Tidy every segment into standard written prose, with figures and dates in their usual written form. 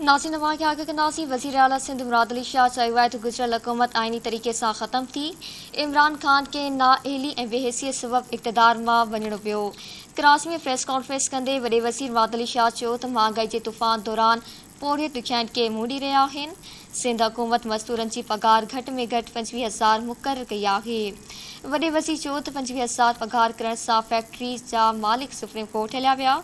ناظرين اوهان کي آگاهه ڪنداسين وزير اعليٰ سنڌ مراد علي شاهه چيو آهي ته گذريل حڪومت آئيني طريقي سان ختم ٿي، عمران خان کي نااهلي ۽ بي حسي سبب اقتدار مان وڃڻو پيو. ڪراچي ۾ پريس ڪانفرنس ڪندي وڏي وزير مراد علي شاهه چيو ته مهانگائي جي طوفان دوران پورهيت ڏکيائين کي منهن ڏئي رهيا آهن، سنڌ حڪومت مزدورن جي پگهار گهٽ ۾ گهٽ 25 هزار مقرر ڪئي آهي. وڏي وزير چيو ته 25 هزار پگهار ڪرڻ سان فيڪٽريز جا مالڪ سپريم ڪورٽ هليا ويا،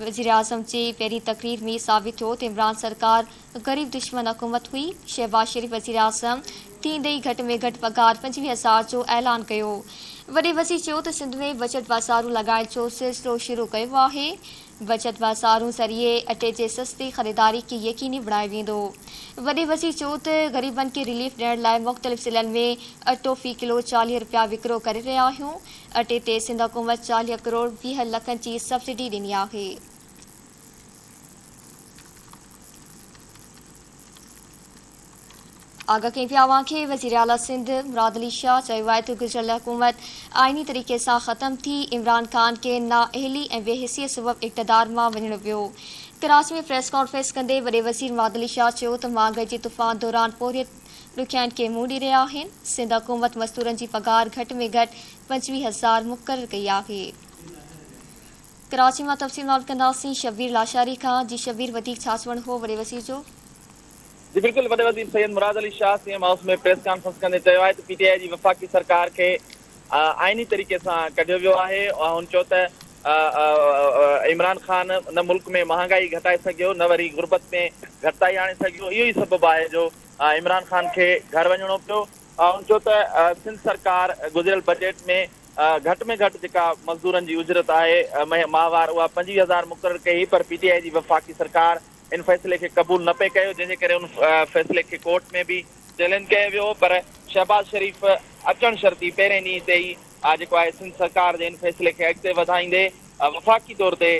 وزيراعظم جي پهرين تقرير ۾ ثابت ٿيو ته عمران سرڪار غريب دشمن حڪومت هئي، شهباز شريف وزيراعظم ٿيندي ئي گهٽ ۾ گهٽ پگهار 25 هزار جو اعلان ڪيو. وڏي وزير چيو ته سنڌ ۾ بچت بازارون لڳائڻ جو سلسلو شروع ڪيو آهي، بچت بازارون ذريعي اٽي جي سستي خريداري کي يقيني بڻايو ويندو. وڏي وزير چيو ته غريبن کي رليف ڏيڻ لاء مختلف ضلعن ۾ اٽو في ڪلو 40 رپيا وڪرو ڪري رهيا آهيون، اٽي تي سنڌ حڪومت 40 ڪروڙ 20 لکن جي سبسڊي ڏني آهي. آگاهه ڪيون پيا اوهان کي وزيراعليٰ سنڌ مراد علي شاهه چيو آهي ته گذريل حڪومت آئيني طريقي سان ختم ٿي، عمران خان کي نااهلي ۽ بي حسي سبب اقتدار مان وڃڻو پيو. ڪراچي ۾ پريس ڪانفرنس ڪندي وڏي وزير مراد علي شاهه چيو ته مهانگائي جي طوفان دوران پورهيت ڏکيائين کي منهن ڏئي رهيا آهن، سنڌ حڪومت مزدورن جي پگهار گهٽ ۾ گهٽ 25 هزار مقرر ڪئي آهي. ڪراچي مان تفصيل معلوم ڪنداسين شبير لاشاري کان، جي شبير وڌيڪ ڇا چوڻ هو وڏي وزير جو؟ جي بلڪل وڏي وزير Syed Murad Ali Shah C M house ۾ press conference ڪندي چيو آهي ته پي ٽي آء جي وفاقي سرڪار کي آئيني طريقي سان ڪڍيو ويو آهي هن چيو ته عمران خان نه ملڪ ۾ مهانگائي گهٽائي سگهيو نه وري غربت ۾ گهٽتائي آڻي سگهيو اهو ئي سبب آهي جو عمران خان کي گهر وڃڻو پيو. هن چيو ته سنڌ سرڪار گذريل بجيٽ ۾ گهٽ ۾ گهٽ جيڪا مزدورن جي اجرت آهي ماهوار اها 25 هزار مقرر ڪئي هئي پر پي ٽي آء جي وفاقي سرڪار ان فيصلي کي قبول نه پئي ڪيو جنهن جي ڪري ان فيصلي کي ڪورٽ ۾ به چئلينج ڪيو ويو پر شهباز شريف اچڻ شرط ئي پهرين ڏينهن تي ئي جيڪو آهي سنڌ سرڪار جي ان فيصلي کي اڳتي وڌائيندي وفاقي طور تي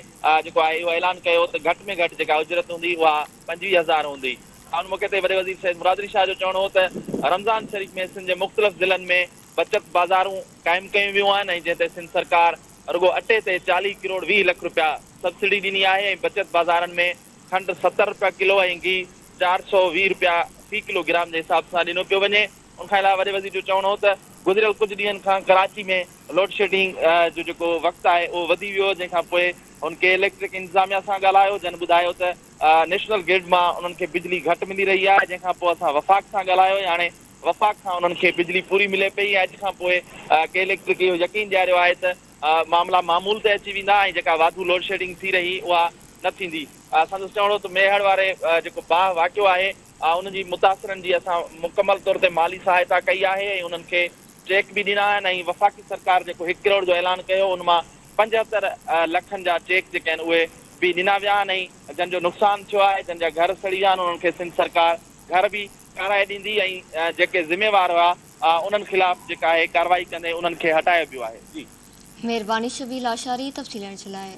جيڪو آهي اهو اعلان ڪيو ته گهٽ ۾ گهٽ جيڪا اجرت هوندي اها 25 هزار هوندي. ان موقعي تي وڏي وزير سيد مراد علي شاهه جو چوڻ هو ته رمضان شريف ۾ سنڌ جي مختلف ضلعن ۾ بچت بازارون قائم ڪيون ويون آهن ۽ جنهن تي سنڌ سرڪار رڳو اٽي تي 40 ڪروڙ 20 لک رپيا سبسڊي ڏني آهي ۽ بچت بازارن ۾ کنڊ 70 رپيا ڪلو ۽ گيهه 420 رپيا في ڪلو گرام جي حساب سان ڏنو پيو وڃي. ان کان علاوه وڏي وزير جو چوڻ هو ته گذريل ڪجهه ڏينهن کان ڪراچي ۾ لوڊشيڊنگ جو جيڪو وقت آهي اهو وڌي ويو جنهن کان پوء هن ڪي اليڪٽرڪ انتظاميا سان ڳالهايو جن ٻڌايو ته نيشنل گرڊ مان انهن کي بجلي گهٽ ملي رهي آهي جنهن کان پوء اسان وفاق سان ڳالهايو ۽ هاڻي وفاق کان انهن کي بجلي پوري ملي پئي ۽ اڄ کان پوء ڪي اليڪٽرڪ اهو يقين ڏياريو آهي ته معاملا معمول تي اچي ويندا ۽ جيڪا واڌو لوڊشيڊنگ ٿي رهي اها نه ٿيندي. سندس چوڻ هو ته ميهڙ واري جيڪو باهه واقعو آهي ان جي متاثرن جي اسان مڪمل طور تي مالي سهائتا ڪئي آهي ۽ انهن کي چيڪ به ڏنا آهن ۽ وفاقي سرڪار جيڪو هڪ ڪروڙ جو اعلان ڪيو ان مان 75 لکن جا چيڪ جيڪي آهن اهي به ڏنا ويا آهن ۽ جن جو نقصان ٿيو آهي جن جا گهر سڙي ويا آهن انهن کي سنڌ سرڪار گهر به ٺاهرائي ڏيندي ۽ جيڪي ذميوار هئا انهن خلاف جيڪا آهي ڪارروائي ڪندي انهن کي هٽايو ويو آهي. جي. مهرباني شبير لاشاري تفصيل ڏيڻ جي لاء.